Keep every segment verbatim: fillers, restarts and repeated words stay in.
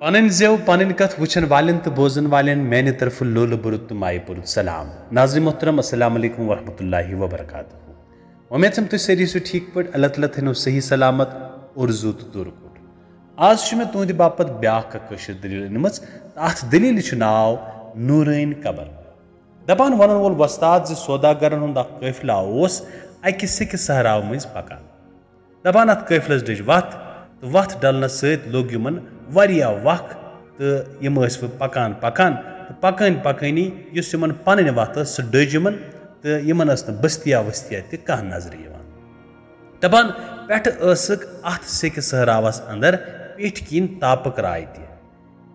پنٕنۍ زٮ۪و، پنٕنۍ کتھ وٕچھن والٮ۪ن تہٕ بوزن والٮ۪ن میانہِ طرفہٕ لولہٕ بوٚرُت تہٕ مایہِ پوٚرُت سلام۔ ناظرین محترم، السلام علیکم ورحمۃ اللہ وبرکاتہ۔ وۄمید چھم تُہۍ سٲری ٲسِو ٹھیٖک پٲٹھۍ۔ اللہ تعالیٰ تھٲینو صحیح سلامت، اور زُو تہٕ دوٗر کوٚٹ۔ آز چھُ مےٚ تُہنٛدِ باپتھ بیٛاکھ اکھ کٲشِر دٔلیٖل أنمٕژ، تہٕ اتھ دٔلیٖلہِ چھُ ناو نوٗرٲنۍ قبر۔ دپان ونن وول وۄستاد زِ سوداگرن ہُنٛد اکھ قٲفلہ اوس اکہِ سیٚکہِ صحراو مٔنٛزۍ پکان۔ دپان اتھ قٲفلس ڈٔج وتھ، تہٕ وتھ ڈلنس سۭتۍ لوٚگ یِمن واریاہ وق، تہٕ یِم ٲسۍ وۄنۍ پکان پکان، تہٕ پکٲنۍ پکٲنی یُس یِمن پنٕنۍ وتھ ٲس، سۄ ڈٔج یِمن، تہٕ یِمن ٲس نہٕ بستیا وستیا تہِ کانٛہہ نظرِ یِوان۔ دپان پٮ۪ٹھٕ ٲسٕکھ اتھ سیٚکہِ صحراوس اندر پیٹھۍ کِنۍ تاپہٕ کرایہِ تہِ۔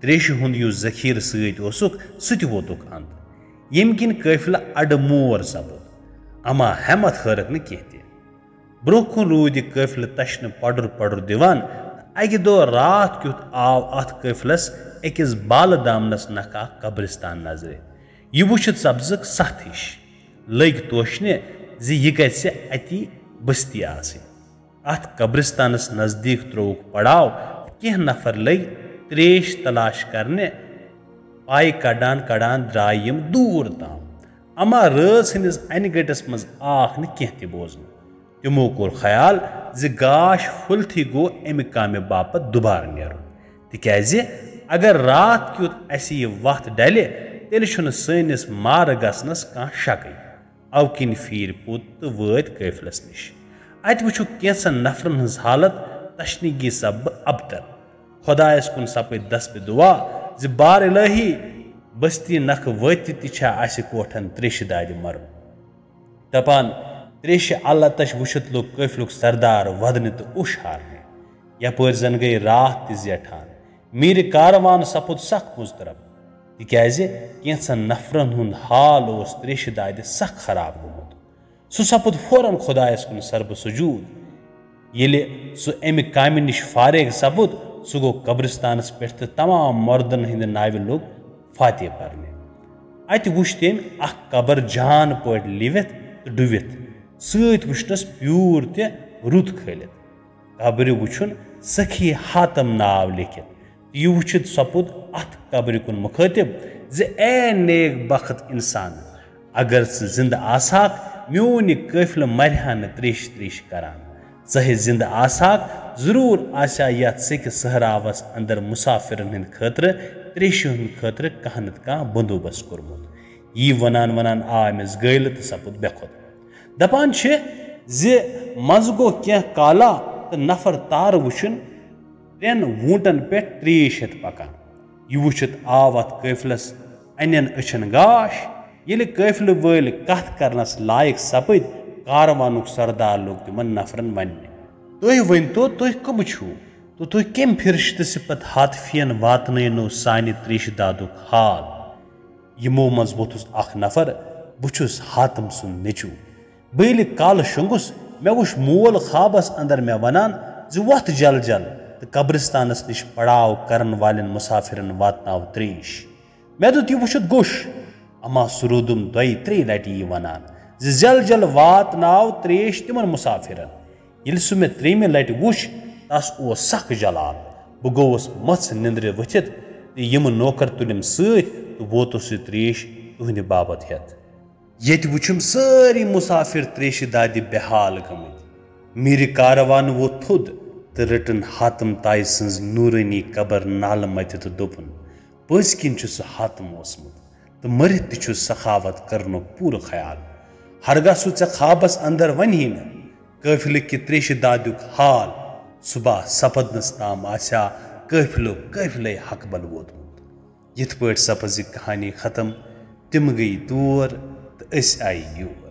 تریشہِ ہُنٛد یُس ذخیرٕ سۭتۍ اوسُکھ، سُہ تہِ ووتُکھ اند، ییٚمہِ کِنۍ قٲفلہٕ اڈٕ مور سپُد، اما ہٮ۪متھ ہٲرٕکھ نہٕ کینٛہہ تہِ۔ برونٛہہ کُن روٗد یہِ قٲفلہٕ تشنہٕ پۄڈُر پۄڈُر دِوان، تہٕ اکہِ دۄہ راتھ کیُتھ آو اتھ قٲفلس أکِس بالہٕ دامنس نکھٕ اکھ قبرستان نظرِ۔ یہِ وٕچھِتھ سپزٕکھ ستھ ہِش، لٔگۍ توشنہِ زِ یہِ گژھِ اتی بستی آسٕنۍ۔ اتھ قبرستانس نزدیٖک ترووُکھ پڑاو، تہٕ کینٛہہ نفر لٔگۍ تریش تلاش کرنہِ۔ پایہِ کڑان کڑان درٛاے یِم دوٗر تام، اما رٲژ ہٕنٛدِس انہِ گٔٹِس منٛز آکھ نہٕ کینٛہہ تہِ بوزنہٕ۔ تِمو کوٚر خیال زِ گاش پھُلتھٕے گوٚو امہِ کامہِ باپتھ دُبارٕ نیرُن، تِکیازِ اگر راتھ کیُتھ اسہِ یہِ وتھ ڈلہِ، تیٚلہِ چھُنہٕ سٲنِس مارٕ گژھنس کانٛہہ شکٕے۔ او کِنۍ پھیٖرۍ پوٚت تہٕ وٲتۍ قٲفلس نِش۔ اتہِ وٕچھُکھ کینٛژن نفرن ہٕنٛز حالت تشنگی سببہٕ ابتر۔ خۄدایس کُن سپٕدۍ دسپِ دُعا زِ بار الہی، بستی نکھٕ وٲتِتھ تہِ چھا اسہِ کوٹھٮ۪ن تریشہِ دادِ مرُن۔ دپان تریشہِ اللہ تش وٕچھِتھ لوٚگ قٲفلُک سردار ودنہِ تہٕ اوٚش ہارنہِ۔ یپٲرۍ زن گٔیہِ راتھ تہِ زیٹھان۔ میٖرِ کاروان سپُد سخ مضطرب، تِکیازِ کینٛژن نفرن ہُنٛد حال اوس تریشہِ دادِ سخ خراب گوٚمُت۔ سُہ سپُد فوراً خۄدایس کُن سربہٕ سجوٗد۔ ییٚلہِ سُہ امہِ کامہِ نِش فارغ سپُد، سُہ گوٚو قبرستانس پٮ۪ٹھ تہٕ تمام مردن ہٕنٛدِ ناوِ لوٚگ فاتحہ پرنہِ۔ اتہِ وُچھ تٔمۍ اکھ قبر جان پٲٹھۍ لِوِتھ تہٕ ڈُوِتھ، سۭتۍ وُچھنس پیوٗر تہِ رُت کھٲلِتھ۔ قبرِ وُچھُن سخی حاتم ناو لیکھِتھ۔ یہِ وُچھِتھ سپُد اتھ قبرِ کُن مُخٲطب زِ اے نیک بخت انسان، اگر ژٕ زندٕ آسہاکھ، میون یہِ قٲفلہٕ مرِ ہا نہٕ تریشہِ تریشہِ کران۔ ژٕ ہے زندٕ آسہاکھ، ضروٗر آسہِ ہا یتھ سیٚکہِ صحراوس اندر مسافرن ہٕنٛدِ خٲطرٕ تریشہِ ہٕنٛدِ خٲطرٕ کانٛہہ نتہٕ کانٛہہ بندوبست کوٚرمُت۔ یی ونان ونان آو أمِس گٲلِتھ تہٕ سپُد بے خود۔ دپان چھِ زِ منٛزٕ گوٚو کینٛہہ کالا تہٕ نفر تارٕ وٕچھُن ترٛٮ۪ن ووٗنٛٹن پٮ۪ٹھ تریش ہٮ۪تھ پکان۔ یہِ وٕچھِتھ آو اتھ قٲفلس انٮ۪ن أچھن گاش۔ ییٚلہِ قٲفلہٕ وٲلۍ کتھ کرنس لایق سپٕدۍ، کاروانُک سردار لوٚگ تِمن نفرن وننہِ، "تُہۍ ؤنۍتو، تُہۍ کٕم چھِو؟ تہٕ تُہۍ کمہِ فرشتہٕ صفت حاطفین واتنٲونو سانہِ تریشہِ دادُک حال؟" یِمو منٛز ووٚتھُس اکھ نفر، "بہٕ چھُس حاتم سُنٛد نیٚچوٗ۔ بہٕ ییٚلہِ کالہٕ شۄنٛگُس، مےٚ وُچھ مول خوابس اندر مےٚ ونان زِ وۄتھ جل جل تہٕ قبرستانس نِش پڑاو کرن والٮ۪ن مسافرن واتناو تریش۔" مےٚ دیُت یہِ وُچھِتھ گوٚش، اما سُہ روٗدُم دۄیہِ ترٛیٚیہِ لٹہِ یہِ ونان زِ جل جل واتناو تریش تِمن مسافرن۔ ییٚلہِ سُہ مےٚ ترٛیٚیِمہِ لٹہِ وُچھ، تس اوس سخ جلال۔ بہٕ گوٚوُس مژھ نِندرِ ؤتھِتھ تہٕ یِم نوکر تُلِم سۭتۍ تہٕ ووتُس یہِ تریش تُہنٛدِ باپتھ ہٮ۪تھ۔ ییٚتہِ وُچھِم سٲری مسافر تریشہِ دادِ بے حال گٔمٕتۍ۔ میٖرِ کاروان ووٚتھ تھوٚد تہٕ رٔٹٕن حاتم تایہِ سٕنٛز نوٗرٲنی قبر نالہٕ متہِ تہٕ دوٚپُن، "پٔزۍ کِنۍ چھُ سُہ حاتم اوسمُت تہٕ مٔرِتھ تہِ چھُ سخاوت کرنُک پوٗرٕ خیال۔ ہرگاہ سُہ ژےٚ خوابس اندر ونہِ ہے نہٕ، قٲفلہٕ کہِ تریشہِ دادیُک حال، صبح سپدنس تام آسہِ ہا قٲفلُک قٲفلے حقبل ووتمُت۔" یِتھ پٲٹھۍ سپٕز یہِ کہانی ختم۔ تِم گٔیہِ تور تہٕ أسۍ آیہِ یور۔